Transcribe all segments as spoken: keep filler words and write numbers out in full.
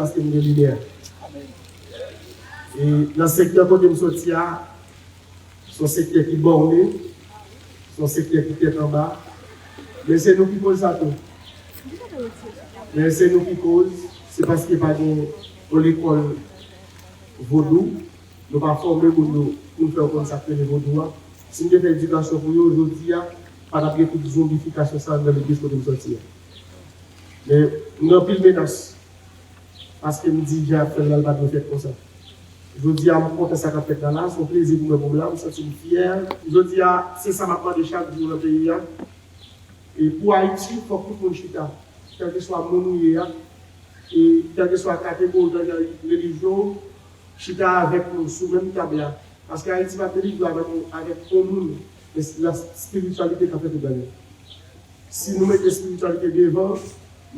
Paske m gen limyè. E nan sektè kote m soti a, se yon sektè ki bòne, se yon sektè ki tèt anba, men se nou ki koz sa tou. Men se nou ki koz, se paske pa gen yon lekòl vodou, nou pa fòme moun yo pou n fè yo konn sa k rele vodou a. Si n te fè edikasyon pou yo, jodi a, pa t ap gen tout zonbifikasyon sa anndan legliz kote m soti a. Men m gen anpil menas, paske m di jan y ap fè l la, l pa dwe fèt konsa. Jodi a, m kontan sa k ap fèt la la, se yon plezi pou mwen pou m la, m santi m fyè. Jodi a, se sa m ap mande chak jou nan peyi a. E pou Ayiti, fòk tout moun chita. Kèlkeswa moun ou ye a, e kèlkeswa kategori, kèlkeswa relijyon, chita avèk nou sou menm tab la. Paske Ayiti p ap delivre avèk, avèk yon moun, men se la espirityalite k ap fè tout bagay. Si nou mete espirityalite devan,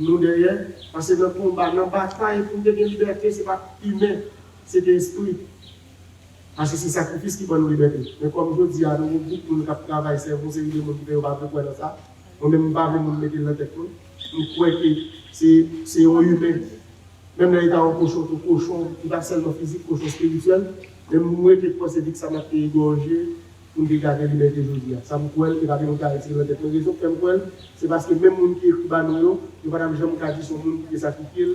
nou dèyè, paske nan konba, nan batay pou n te gen libète, se pa t imen, se te espri. Paske se sakrifis ki ban nou libète. Men kòm jodi a, nou yon gwoup moun k ap travay, sèvi yon seri de moun ki fè yo pa vle kwè nan sa. Mwen menm, m pa vle moun mete l nan tèt mwen. M kwè ke se, se yon imen. Menm lè li ta yon kochon tou, kochon, li pa sèlman fizik, kochon espirityèl. Men m rete kwè se Vic Samak te egòje pou n te ka gen libète jodi a. Sa m kwè l, e pa gen moun ka retire l nan tèt mwen. Rezon k fè m kwè l, se paske menm moun ki ekri ba nou yo, yo pa t ap janm ka di se yon moun ki te sakrifye l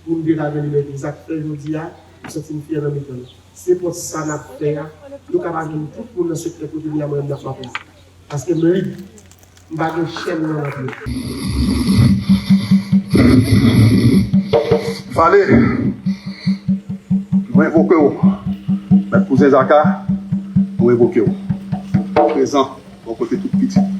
pou n te ka gen libète. Se sa k fè jodi a, m santi m fyè nan mitan nou. Se pòs sa n ap fè a, nou ka pa jwenn tout moun nan sektè kote m ye a, mwen menm n ap mache. Paske m lib. M pa gen chèn nan lapye. Fale, nou envoke w. Mèt Kouzen Zaka, nou envoke w. Prezan, bò kote tout pitit.